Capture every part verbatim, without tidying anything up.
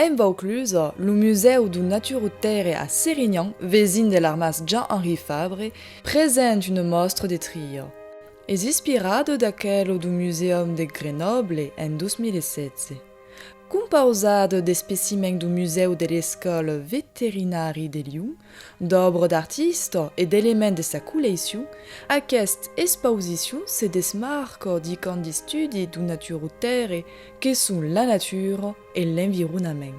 En Vauclusa, lo Musèu dau Naturotèrre a Serignans, vesin de l'armàs Jean-Henri Fabre, presenta una mòstra de tria. Es inspirada d'aquela dau Musèu de Grenòble en dos mila setze. Compausada d'especimèns dau Musèu de l'Escòla Veterinària de Lion, d'òbras d'artistas e d'elements de sa colleccion, aquesta expausicion se desmarca di camps d'estudi dau Naturotèrre que son la natura e l'environament.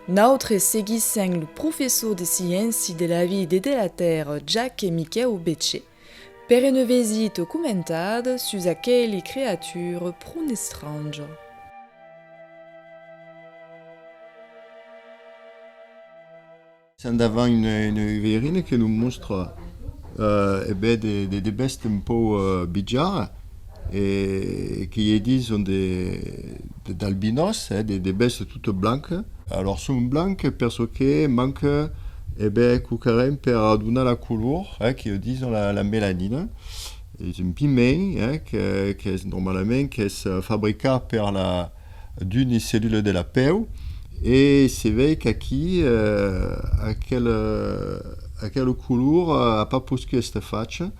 Nautres seguissèm lo professor de sciéncia de la vida e de la tèrra Jacques Miquèu Bechet per una vesita comentada sus aqueli creaturas pron estranjas. Siam davant una, una veirina que nos mòstra, eh, e ben de, de, de bèstias un pauc, eh, bijaras, e que i dison de, de, d'albinòs, eh, de, de bèstias totas blancas. Alòrs, son blancas per çò que manca, e ben, quauquarren per donar la color, eh, que dison la, la melanina. Es un pigment, eh, que, qu'es normalament, qu'es, eh, fabricat per la, d'unas cellulas de la pèu, e se vei qu'aquí, eh, aquela, aquela color, eh, a pas poscut èstre facha.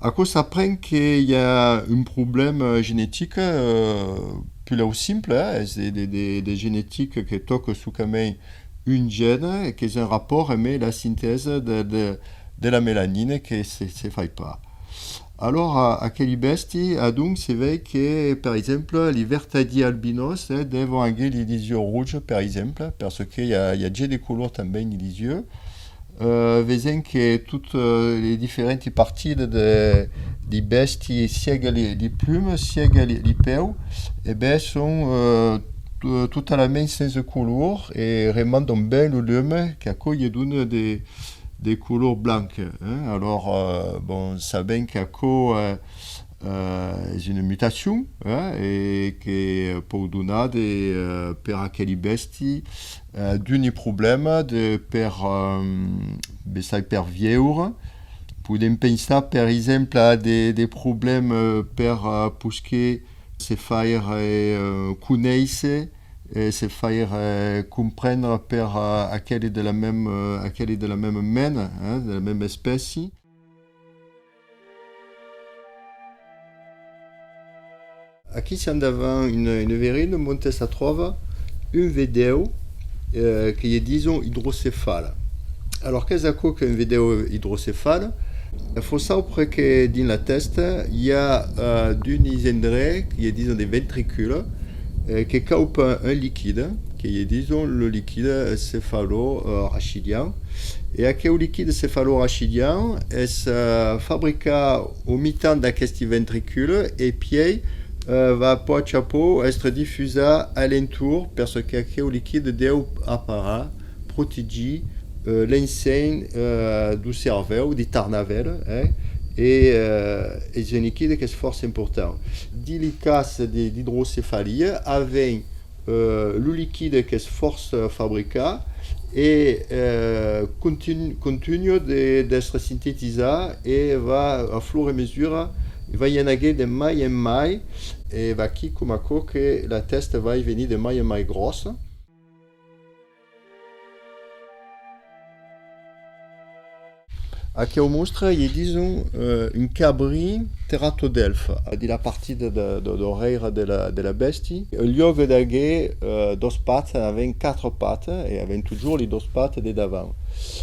Aquò s'apren que i a un problèma genetic, eh, puslèu simple, eh, es de, de, de, de genetica que tòca solament un gène e qu'es en rapòrt emé la sintèsa de, de, de la melanina que se, se fai pas. Alòrs, a, aqueli bèstias, adonc, se vei que, per exemple, li vertadiers albinòs, eh, dèvon aguer li, li yeux roges, per exemple, per çò que i a, i a ges de color tanben li, li yeux. Eh, vesèm que tot, eh, li diferenti partidas de, li bèstias, siaga li, li plumas, siaga li, li pèu, e ben, son, eh, to-, totalament sensa color e remandan ben lo lume, qu'aquò i dona de, de color blanca, eh. Alòrs, eh, bon, sabèm qu'aquò, eh, eh, es una mutacion, eh, e que pòu donar de, eh, per aqueli bèstias, eh, d'uni problèma de, per, eh, bessai per viure. Podèm pensar, per exemple, a de, de problèmas per, eh, posquer se faire, eh, conéisser, e se faire, eh, comprendre per, eh, aqueli de la mèma, eh, aqueli de la mèma mena, eh, de la mèma espècia. Aquí siam davant una, una veirina, monte s'atròva un vedèu, eh, que i dison idrocefala. Alòrs, qu'es aquò qu'un vedèu idrocefala? Fau saupre que dins la tèsta i a, eh, d'unis endrechs, que i dison de ventricules, eh, que caupan un liquide, que i dison lo liquide cefalo-, eh, rachidian. E aqueu liquide cefalo-rachidian es, eh, fabricat au mitan d'aquesti ventricules e pièi, eh, va pauc a pauc èstre difusat a l'entorn, per çò qu'aqueu liquide deu aparar, protegir, eh, l'ensenh, eh, dau cervèu, di tarnavèla, eh, e, eh, es un liquide qu'es fòrça important. Dins li cas de, d'idrocefalia, avèm, eh, lo liquide qu'es fòrça fabricat e, eh, continu-, contunha de, d'èstre sintetizat e va, a fur e a mesura, va i en aguer de mai en mai, e vaquí coma aquò que la tèsta vai venir de mai en mai gròssa. Aqueu monstre, i dison, eh, un cabrin teratodèlfe, dins la partida de, de, darrèira de la, de la bèstia. Al luòc d'aguer, eh, doas patas, avèm quatre patas, e avèm totjorn li doas patas de davant.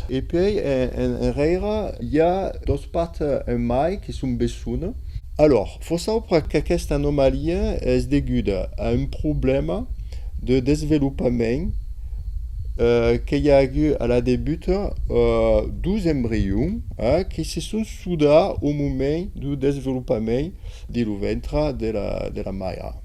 E puèi, en, en, enrèira, i a doas patas en mai que son bessonas. Alòrs, fau saupre qu'aquesta anomalia es deguda a un problèma de desvelopament, eh, que i a agut a la debuta, eh, dos embrions, eh, que se son sodats au moment dau desvelopament dins lo ventre de la, de la maire.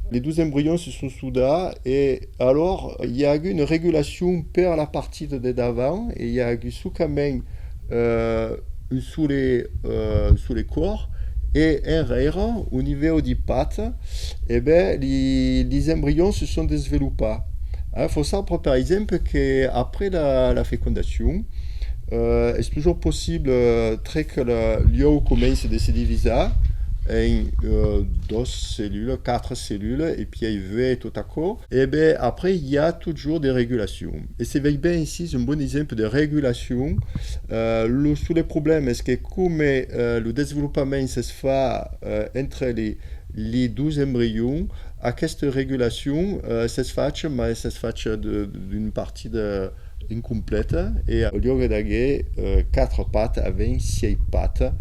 Li dos embrions se son sodats e alòrs i a agut una regulacion per la partida de davant e i a agut solament, eh, un sole, eh, un sole còr, e enrèira, au nivèu di patas, e ben, li, lis embrions se son desvelopats. Eh, fau saupre, per exemple, que après la, la fecondacion, eh, es totjorn possible, eh, tre que la, l'uòu comence de se divisar, en, eh, dos cellulas, quatre cellulas, e pièi vei tot aquò. E ben, après, i a totjorn de regulacion. E se vei ben aicí, es un bon exemple de regulacion. Eh, lo, sul problèma es que coma, eh, lo desvolopament s'es fa, eh, entre li, li dos embrions, aquesta regulacion, eh, s'es facha, mas s'es facha de, d'una partida incompleta, e au liòc d'aguer, eh, quatre patas, avèm sièis patas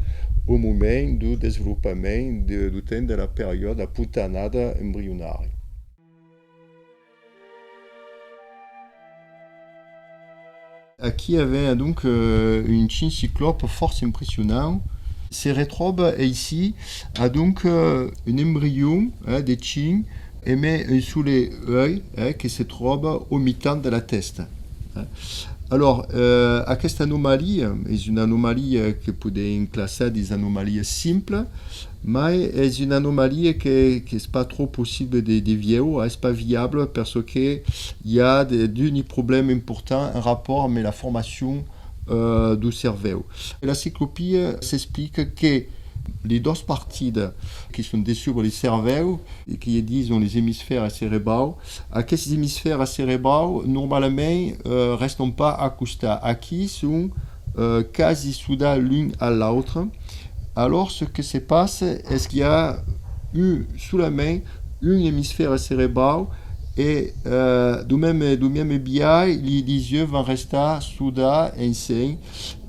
au moment dau desvolopament de, dau temps de la periòda, la pontanada embrionària. Aquí avèm, donc, eh, un chin ciclòpe fòrça impressionant. Se retròba aicí, adonc, eh, un embrion, eh, de chin, emé un sol uèlh, eh, que se tròba au mitan de la tèsta, eh. Alors, eh, aquesta anomalia es una anomalia que podèm classar dins anomalias simplas, mai es una anomalia que, qu'es pas tròp possible de, de viure, es pas viable, per çò que i a de, d'uni problèma important en rapòrt amb la formacion, eh, dau cervèu. La ciclopia s'explica que li dos partidas que son dessús li cervèu, e que dison les emisfèras cerebraus, aquestes emisfèras cerebraus, normalament, eh, rèstan pas acostats. Aquí son, eh, quasi sodats l'un a l'autre. Alors, ce que se passa es qu'i a un, solament un emisfèra cerebrau e, eh, dau mème, dau mème biais, li, li uèlhs van restar sodats ensems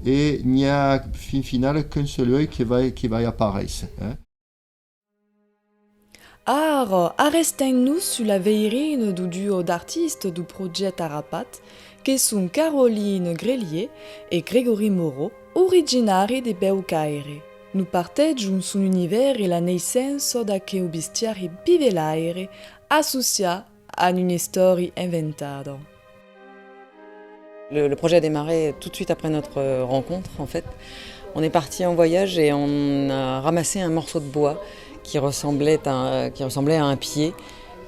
e n'i a fin finala qu'un sol uèlh que vai, que vai aparéisser, eh. Ara, arrestèm-nos sus la veirina dau duo d'artistas dau projècte Arapat, que son Caroline Grelier e Grégory Moreau, originari de Bèucaire. Nos partejon son univèrs e la naissença d'aqueu bestiari pivelaire associat a una istòria inventada. Le, le projet a démarré tout de suite après notre, euh, rencontre, en fait. On est parti en voyage et on a ramassé un morceau de bois qui ressemblait à, qui ressemblait à un pied,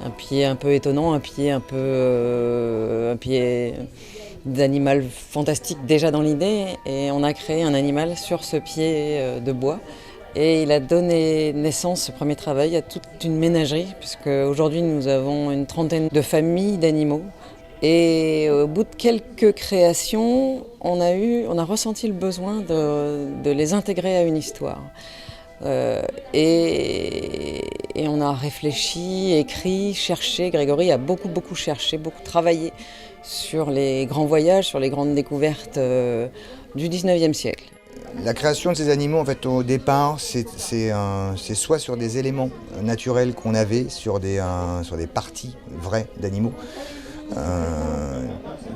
un pied un peu étonnant, un pied un peu, euh, un pied d'animal fantastique déjà dans l'idée, et on a créé un animal sur ce pied, euh, de bois. Et il a donné naissance, ce premier travail, à toute une ménagerie, puisque aujourd'hui nous avons une trentaine de familles d'animaux. Et au bout de quelques créations, on a eu, on a ressenti le besoin de, de les intégrer à une histoire. Euh, et, et on a réfléchi, écrit, cherché. Grégory a beaucoup, beaucoup cherché, beaucoup travaillé sur les grands voyages, sur les grandes découvertes, euh, du dix-neuvième siècle. La création de ces animaux, en fait, au départ, c'est, c'est, euh, c'est soit sur des éléments naturels qu'on avait, sur des, euh, sur des parties vraies d'animaux. Euh,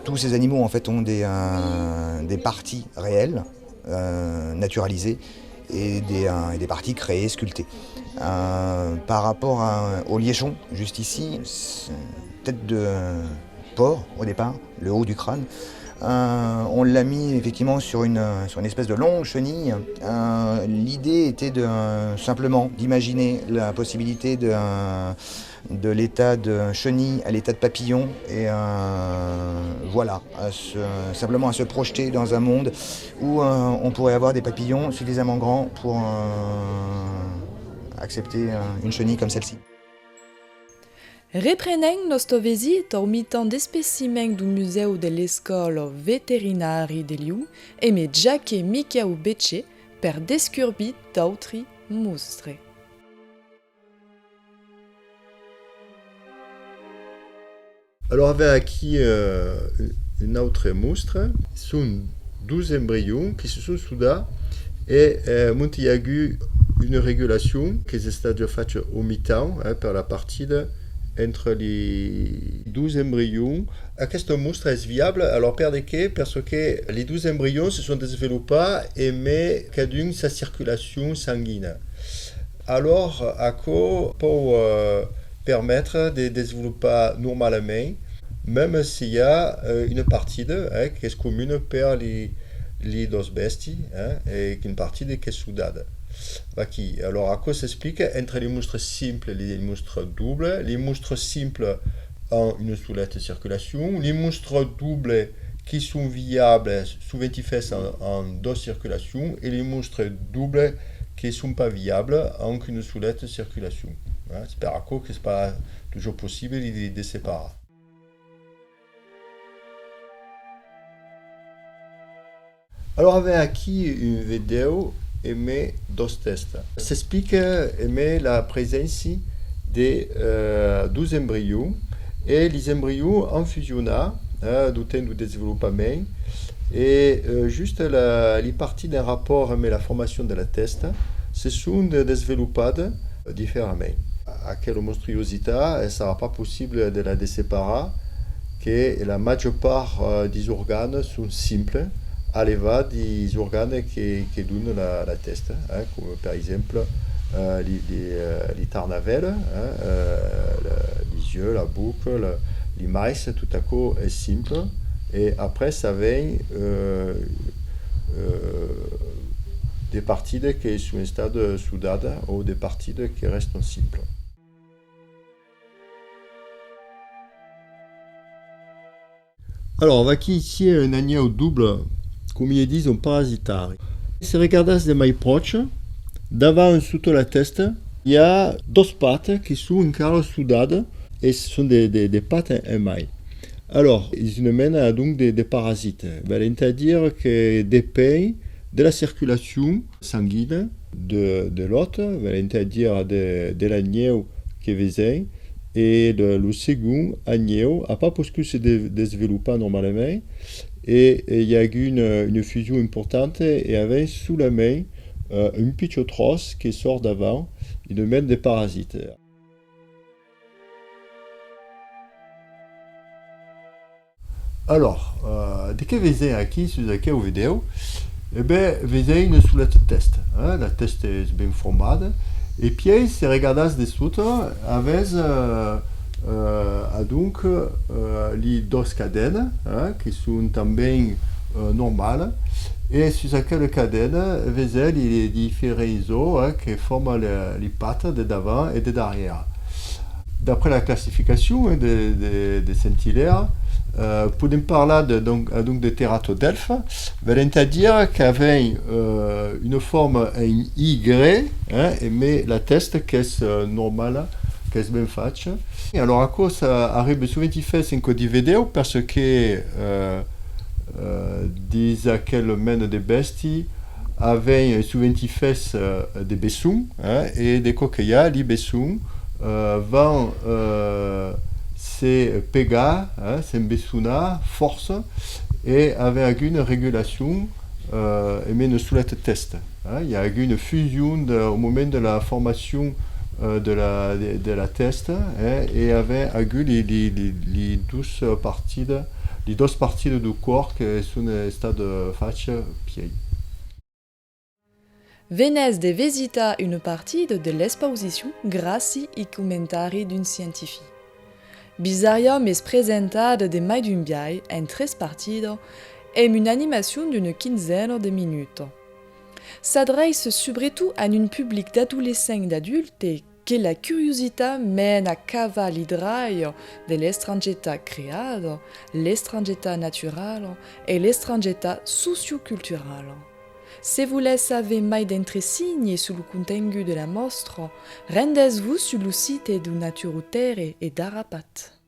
tous ces animaux, en fait, ont des, euh, des parties réelles, euh, naturalisées, et des, euh, et des parties créées, sculptées. Euh, par rapport à, au lièchon, juste ici, c'est une tête de porc au départ, le haut du crâne. Euh, on l'a mis effectivement sur une, sur une espèce de longue chenille. Euh, l'idée était de, euh, simplement d'imaginer la possibilité de, euh, de l'état de chenille à l'état de papillon. Et, euh, voilà, à se, simplement à se projeter dans un monde où, euh, on pourrait avoir des papillons suffisamment grands pour, euh, accepter, euh, une chenille comme celle-ci. Reprenèm nòsta visita au mitan d'especimèns dau Musèu de l'Escòla Veterinària de Lion emé Jacques Miquèu Béchet per descurbir d'autri mostre. Alors, avèm aquí, euh, un, una autra mostra. Son dos embrions que se son sodats e, eh, monte i a agut una regulacion qu'es estada facha au mitan, eh, per la partida entre li dos embrions. Aquesta mostra es viabla, alors per de qué? Per çò que li dos embrions se son desvelopats emé cadun sa circulacion sanguina. Alors, aquò pòu, eh, permetre de desvolopar normalament, mème se i a, eh, una partida, eh, qu'es comuna per li, li dos bèsti, eh, e qu'una partida qu'es sodada. Vaquí. Alors, aquò s'explica entre li mostras simplas e li mostras doblas. Li mostras simplas an una soleta circulacion. Li mostras doblas qui son viablas, soventi fèssan an, an dos circulacions, e li mostras doblas que son pas viables amb una soleta circulacion. Eh, es per aquò qu'es pas totjorn possible de, de separar. Alòrs, avèm aquí un vedèu emé dos tèstas. S'explica emé la preséncia de, eh, dos embrions, e lis embrions an fusionat, eh, dau temps dau desvolopament, e, eh, just la, li parties en rapòrt emé la formacion de la tèsta se son de-, desvolopadas, eh, diferentament. Aquela monstruositat, eh, serà pas possible de la desseparar, que la màger part, eh, dis organes son simples, a levat dis organes que, que donan la, la tèsta, eh, coma per exemple, eh, li, li, eh, li tarnavèlas, eh, eh, la, lis uelhs, la boca, la, li mans, tot aquò es simple. E après, avèm, eh, eh, de partidas que son estadas sodadas o de partidas que rèstan simplas. Alòrs, vaquí aicí un anhèu doble, coma i dison, parasitari. Se regardatz de mai pròche, davant e sota la tèsta, i a dos patas que son encara sodadas e son de, de, de patas en, en mai. Alòrs, es una mena, donc, de, de parasita. Valent a dire que depend de la circulacion sanguina de, de l'òte, valent a dire de, de l'anhèu que vesèm, e le, lo segond anhèu a pas poscut se de-, desvelopar normalament, e, e i a agut una, una fusion importanta e avèm solament, eh, un pichon tròç que sòrt davant, una mena de parasita. Alòrs, eh, de qué vesèm aquí sus aqueu vedèu? E ben, vesèm una soleta tèsta, eh? La tèsta es ben formada. E pièi, se regardatz de sota, avètz, eh, eh, adonc, eh, li dos cadenas, eh, que son tanben, eh, normalas. E sus aquela cadena, vesètz li, li diferents os, eh, que forman le, li patas de davant e de darrièr. D'après la classificacion, eh, de, de, de Saint-Hilaire, eh, podèm parlar de, donc, eh, donc de teratodèlfe, valent a dire qu'avèm, eh, una forma en Y, eh, emé la tèsta qu'es, eh, normala, qu'es ben facha. E alòrs aquò, ça arriba soventifièrs en còp de vedèu, parce que, eh, eh, dins aquela mena de bèstia, avèm soventifièrs, eh, de bessons, eh, e de còps que i a, li bessons, eh, van, eh, se pegar, eh, s'embessonar fòrça, e avèm agut una regulacion, eh, emé una soleta tèsta, eh. I a agut una fusion de, au moment de la formacion, eh, de la, de, de la tèsta, eh, e avèm agut li, li, li, li dos partidas, li dos partidas dau còrs que son estadas fachas pièi. Venètz de visitar una partida de l'expausicion gràcia i comentari d'un scientific. Bizarium es presentada de mai d'un biais en tres partidas emb una animacion d'una quinzena de minutas. S'adreiça subretot a un public d'adolescents e d'adultes que la curiositat mena a cavar li dralhs de l'estrangetat creada, l'estrangetat naturala e l'estrangetat socioculturala. Se volètz aver mai d'entresenhas sus lo contengut de la mòstra, rendètz-vos sus lo site dau Naturotaire e d'Arapat.